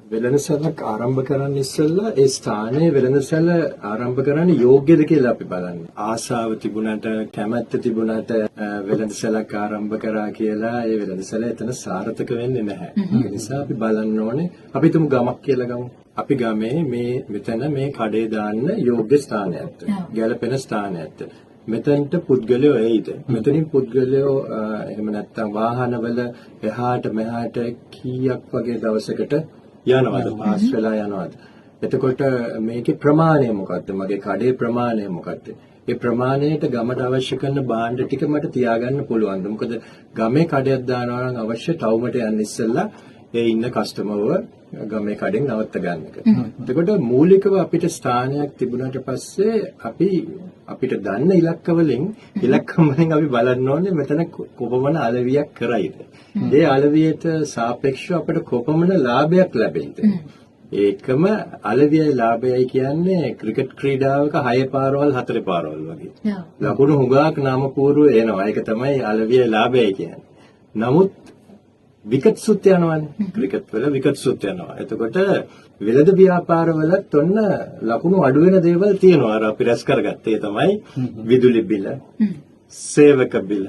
වෙළඳසැලක් ආරම්භ කරන්න ඉස්සෙල්ලා ඒ ස්ථානයේ වෙළඳසැල ආරම්භ කරන්න යෝග්‍යද කියලා අපි බලන්නේ. ආසාව තිබුණාට, කැමැත්ත තිබුණාට වෙළඳසැලක් ආරම්භ කරා කියලා ඒ වෙළඳසැල එතන සාර්ථක වෙන්නේ නැහැ. ඒ නිසා අපි බලන්න ඕනේ, අපි හිතමු ගමක් කියලා ගමු. අපි ගමේ මේ මෙතන මේ කඩේ දාන්න යෝග්‍ය ස්ථානයක්ද? ගැළපෙන ස්ථානයක්ද? මෙතනට පුද්ගලයෝ එයිද? මෙතනින් පුද්ගලයෝ එහෙම නැත්නම් වාහනවල එහාට මෙහාට කීයක් වගේ දවසකට යනවද? පාස් වෙලා යනවද? එතකොට මේකේ ප්‍රමාණය මොකද්ද? මගේ කඩේ ප්‍රමාණය මොකද්ද? ඒ ප්‍රමාණයට ගමට අවශ්‍ය කරන භාණ්ඩ ටික මට තියාගන්න පුළුවන්ද? මොකද ගමේ කඩයක් දානවා නම් අවශ්‍ය ටවුමට යන්න ඉස්සෙල්ලා ඒ ඉන්න කස්ටමර්ව ගමේ කඩෙන් නවත්ත ගන්න එක. එතකොට මූලිකව අපිට ස්ථානයක් තිබුණාට පස්සේ අපි අපිට දන්න ඉලක්කම් වලින් අපි බලන්න ඕනේ මෙතන කොපමණ අලවියක් කරයිද. ඒ අලවියට සාපේක්ෂව අපිට කොපමණ ලාභයක් ලැබෙයිද. ඒකම අලවියයි ලාභයයි කියන්නේ ක්‍රිකට් ක්‍රීඩාවක 6 පාරවල් 4 පාරවල් වගේ. ලකුණු හුඟක් නාමපූර්ව එනවා. ඒක තමයි අලවියයි ලාභයයි කියන්නේ. නමුත් විකට් සුත් යනවනේ. ක්‍රිකට් වල විකට් සුත් යනවා. එතකොට වෙළඳ ව්‍යාපාර වලත් ඔන්න ලකුණු අඩු වෙන දේවල් තියෙනවා. අර අපි රැස් කරගත්තේ තමයි විදුලි බිල, සේවක බිල,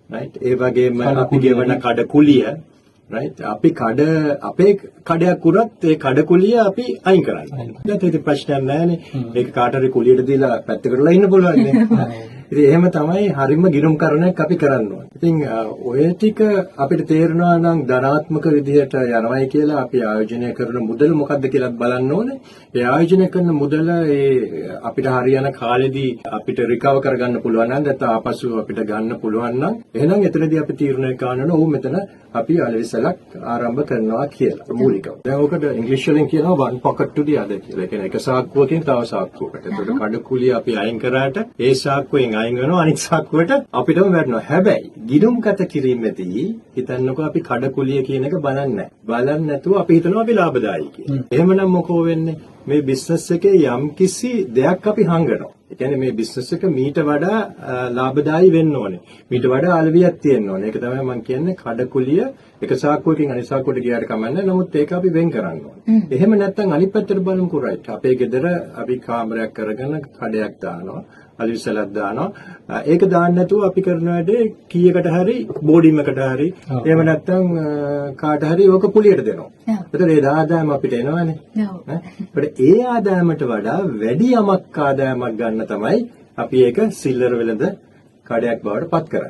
රයිට්? ඒ වගේම අපි ගෙවන කඩ කුලිය, රයිට්? අපි කඩ අපේ කඩයක් වුණත් ඒ කඩ කුලිය අපි අයින් කරන්නේ. දැන් ඒක ප්‍රශ්නයක් නෑනේ. ඒක කාට හරි කුලියට දීලා පැත්තකටලා ඉන්න පුළුවන් නේ. ඉතින් එහෙම තමයි හරිම ගිණුම් කරණයක් අපි කරන්න ඕනේ. ඉතින් ඔය ටික අපිට තේරෙනවා නම් ධනාත්මක විදිහට යනවයි කියලා අපි ආයෝජනය කරන මුදල මොකද්ද කියලාත් බලන්න ඕනේ. ඒ ආයෝජනය කරන මුදල ඒ අපිට හරියන කාලෙදී අපිට රිකවර් කරගන්න පුළුවන් නම්, නැත්නම් ආපසු අපිට ගන්න පුළුවන් නම්, එහෙනම් එතනදී අපි තීරණය කරන්න ඕනේ ඔව් මෙතන අපි අලෙවිසලක් ආරම්භ කරනවා කියලා මූලිකව. දැන් ඔකට ඉංග්‍රීසි වලින් කියනවා one pocket to the other කියලා. ඒ කියන්නේ එක සාක්කුවකින් තව සාක්කුවකට. එතකොට කඩ කුලිය අපි අයින් කරාට ඒ සාක්කුවෙන් අයින් වෙනවා, අනිත් සාක්කුවට අපිටම වැටෙනවා. හැබැයි ගිණුම්ගත කිරීමේදී හිතන්නකෝ අපි කඩ කුලිය කියන එක බලන්නේ නැහැ. බලන්නේ නැතුව අපි හිතනවා අපි ලාභදායී කියලා. එහෙමනම් මොකෝ වෙන්නේ? මේ බිස්නස් එකේ යම්කිසි දෙයක් අපි හංගනවා. ඒ කියන්නේ මේ බිස්නස් එක මීට වඩා ලාභදායී වෙන්න ඕනේ. මීට වඩා අලවියක් තියෙන්න ඕනේ. ඒක තමයි මම කියන්නේ කඩ කුලිය එක සාක්කුවකින් අනිත් සාක්කුවට ගියාට කමන්නේ. නමුත් ඒක අපි වෙන් කරන්න ඕනේ. එහෙම නැත්නම් අනිත් පැත්තට බලමුකෝ, රයිට්. අපේ ගෙදර අපි කාමරයක් අරගෙන කඩයක් දානවා. අලෙවිසලක් දානවා. ඒක දාන්න නැතුව අපි කරන වැඩේ කීයකට හරි බෝඩින් එකට හරි එහෙම නැත්නම් කාට හරි ඕක කුලියට දෙනවා. එතකොට ඒ ආදායම අපිට එනවනේ. ඈ? ඒකට ඒ ආදායමට වඩා වැඩි යමක් ආදායමක් ගන්න තමයි අපි ඒක සිල්ලර වෙළඳ කඩයක් බවට පත් කරන්නේ.